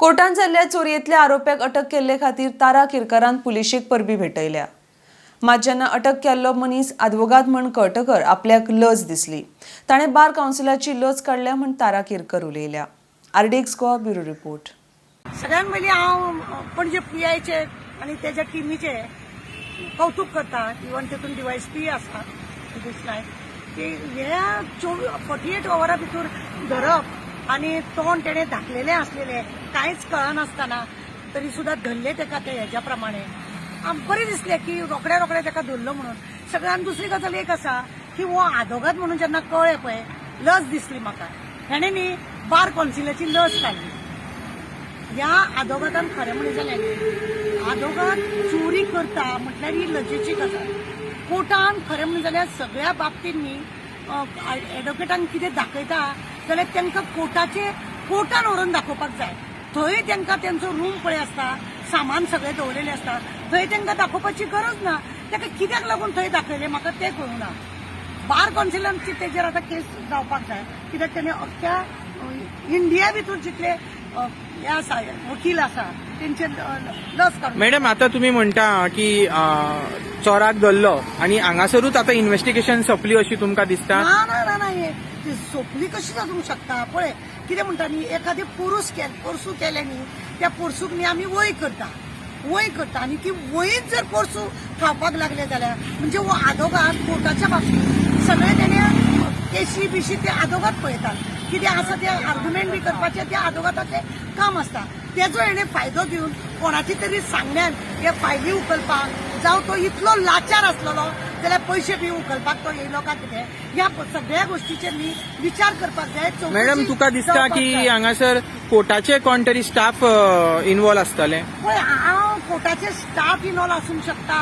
कोर्टान जाल्ल्या चोरयेंतल्या आरोप्याक अटक केल्ले खातीर तारा केरकारान पुलिशेक परबी भेटयल्या. मात जेन्ना अटक केल्लो मनीस आदवोगाद म्हण कळटकर आपल्याक लज दिसली. ताणें बार कावन्सिलाची लज काडल्या म्हण तारा केरकर उलयल्या. RDX Goa, bureau report. सगळ्यात पयलीं हांव पणजे पी आयचे आनी तेज्या टिमीचे कौतूक करता. इवन तितून डीवायएसपी आसा नितेश नायक, की हे 48 वरां भितर धरप आनी तोंड तेणें धाकलेलें आसलेलें, कांयच कळनासतना तरी सुद्दां धरले तेका. ते हेज्या प्रमाणे बरें दिसलें की रोखड्या रोखडे तेका धरलो म्हणून. सगळ्यान दुसरी गजाल एक आसा की हो आदोगाद म्हणून जेन्ना कळ्ळें पळय, लज दिसली म्हाका. हेणें न्ही बार कौन्सिलाची लज काडली ह्या आदोगादान. खरें म्हणलें जाल्यार न्ही, आदोगाद चोरी करता म्हटल्यार ही लजेची गजाल. कोर्टान खरें म्हणलें जाल्यार सगळ्या बाबतींत न्ही एडवोकेटान कितें दाखयता जाल्यार तांकां कोर्टाचे कोर्टान व्हरून दाखोवपाक जाय. थंय तांकां तेंचो रूम पळय आसता, सामान सगळें दवरलेलें आसता, थंय तांकां दाखोवपाची गरज ना. ताका कित्याक लागून थंय दाखयलें, म्हाका तें कळूं ना. बार कौन्सिलांची तेजेर आतां केस जावपाक जाय, कित्याक तेणे अख्ख्या इंडिया भितर जितले हे आसा, वकील आसा, तेंचे लज काडून मॅडम, आता तुम्ही म्हणटा की चोराक धरलो आणि हांगासरूच आता इन्व्हेस्टिगेशन सोंपली अशी तुमकां दिसता? ना ना ना ना, हे ती सोंपली कशी जावंक शकता? पळय, कितें म्हणटा न्ही, एखादें पोरूस केल पोरसूं केलें न्ही, त्या पोरसूक न्ही आमी वय करता, वय करता आनी ती वयच जर पोरसूं खावपाक लागले जाल्यार म्हणजे हो आदोगाद कोर्टाच्या बाबतींत सगळें तेणे केशी बिशी ते आदोगाद पळयतात. कितें आसा ते आर्ग्युमेंट बी करपाचें ते आदोगादाचें काम आसता. तेजो हेणें फायदो घेवन कोणाची तरी सांगण्यान हे फायली उखलपाक जावं, तो इतलो लाचार आसलेलो जाल्यार पयशे बी उखलपाक तो येयलो काय कितें, ह्या सगळ्या गोष्टीचेर न्ही विचार करपाक जाय, चवकशी मॅडम, तुका दिसता जावपाक की जाय. हांगासर कोर्टाचे कोण तरी स्टाफ इन्वॉल्व आसतले? पळय, हांव कोर्टाचे स्टाफ इनवॉल्व आसूंक शकता,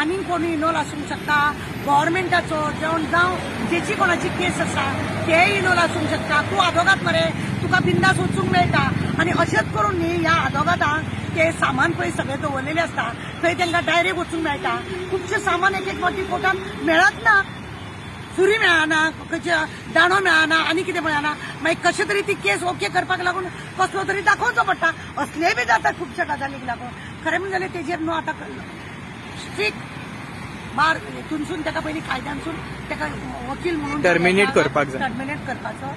आनीक कोण इनवॉल्व आसूंक शकता, गव्हर्मेंटाचो जावं जेची कोणाची केस आसा ते इनवॉल्व आसूंक शकता. तूं आदोगाद मरे, तुका बिंदास वचूंक मेळटा. आनी अशेंच करून न्ही ह्या आदोगादांक ते सामान पळय सगळें दवरलेलें आसता, थंय तांकां डायरेक्ट वचूंक मेळटा. खुबशें सामान एक एक फावटी कोर्टान मेळत ना, सुरी मेळना, खंयचे दांडो मेळना आनी कितें मेळना. मागीर कशें तरी ती केस ओके करपाक लागून कसलो तरी दाखोवचो पडटा. असलेय बी जाता खुबश्या गजालींक लागून. खरें म्हणलें जाल्यार तेजेर न्हू आतां स्ट्रीक बार हितूनसून ताका पयलीं कायद्यानसून ताका वकील म्हणून Terminate करपाक जाय. टर्मिनेट करपाचो.